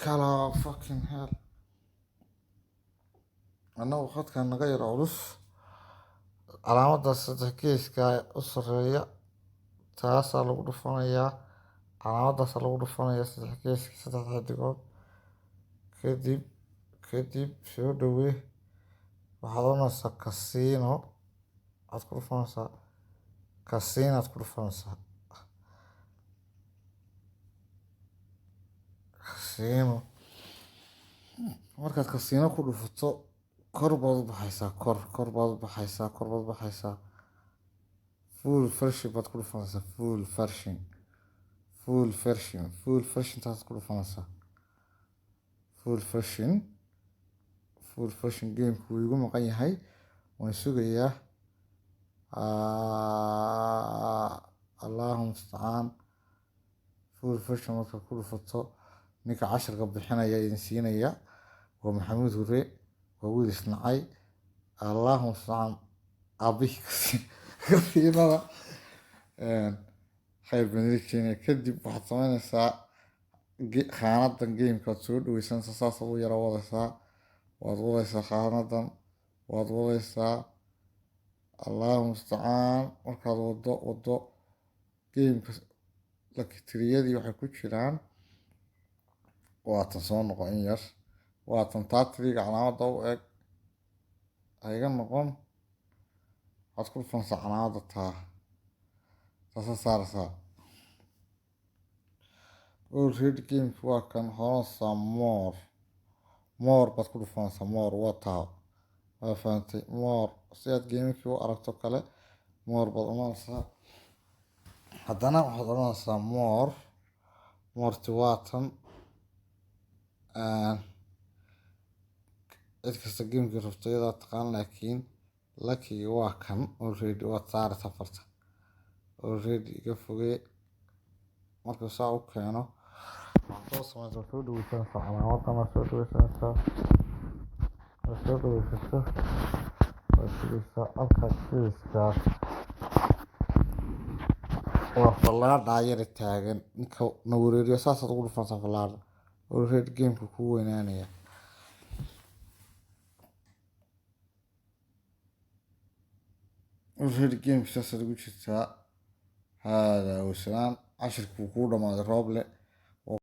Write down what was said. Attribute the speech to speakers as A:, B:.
A: Kala fucking hell, annagu khadkan naga yar culus. Calaamadda saddex geeska u sareeya taasaa lagu dhufanayaa, calaamadaasaa lagu dhufanayaa, saddex geeska, saddex xidigood. Kadib soo dhawee, waxaad oranaysaa casino, waxaad ku dhufanaysaa casino aad ku dhufanaysaa casino. Markaad casino ku dhufato, kor baad u baxaysaa, kor baad u baxaysaa, kor baad u baxaysaa, full version baad ku dhufanaysaa. Full version, full version, full version taas ku dhufanaysaa. Full version, full version. Gameka wuu igu maqan yahay, waan sugayaa. Allahu mustacaan. Full version markaad ku dhufato, ninka casharka bixinaya, idin siinaya, waa Maxamuud Hure, waa wiil isnacay. Allahu mustacaan. Aabihii kasiinada khayr baan idin keenaya. Kadib waxaad sameynaysaa, khaanadan gameka waad soo dhaweysanaysaa, saasaad u yara wadaysaa, waad wadaysaa, khaanadan waad wadaysaa. Allahu mustacaan. Markaad wado gameka, lucky-triyadii waxay ku jiraan, waatan soo noqo in yar, waatan taa tiriga calaamada u eg ha iga noqon. Waxaad ku dhufanaysaa calaamada taa, taasaa saaraysaa. Already gameka waa kan. Waxaad oranaysaa more, more baad ku dhufanaysaa. More waa taa, waa fahantay. More si aad gamekii u aragto kale, more baad oranaysaa. Haddana waxaad oranaysaa more. Moreti waa tan. Cid kasta gamekii rabto iyadaa taqaan, laakiin luckyga waa kan. Already waad saaraysaa farta, already iga fogee. Markuu saa u keeno, waxaad soo samaysaa, soo dhaweysanaysaa calaamadan, waad soo dhaweysanaysaa. Waad soo dhaweysato, waad sugaysaa. Halka geeska waa fallaadha yara taagan, ninka na wareeriyo, saasaad ugu dhufanaysaa fallaadha. Already gameka kuu weynaanaya. Already gameka saasaad ugu jirtaa. Hada wasalaam, cashirku kuu dhamaaday. Rooble.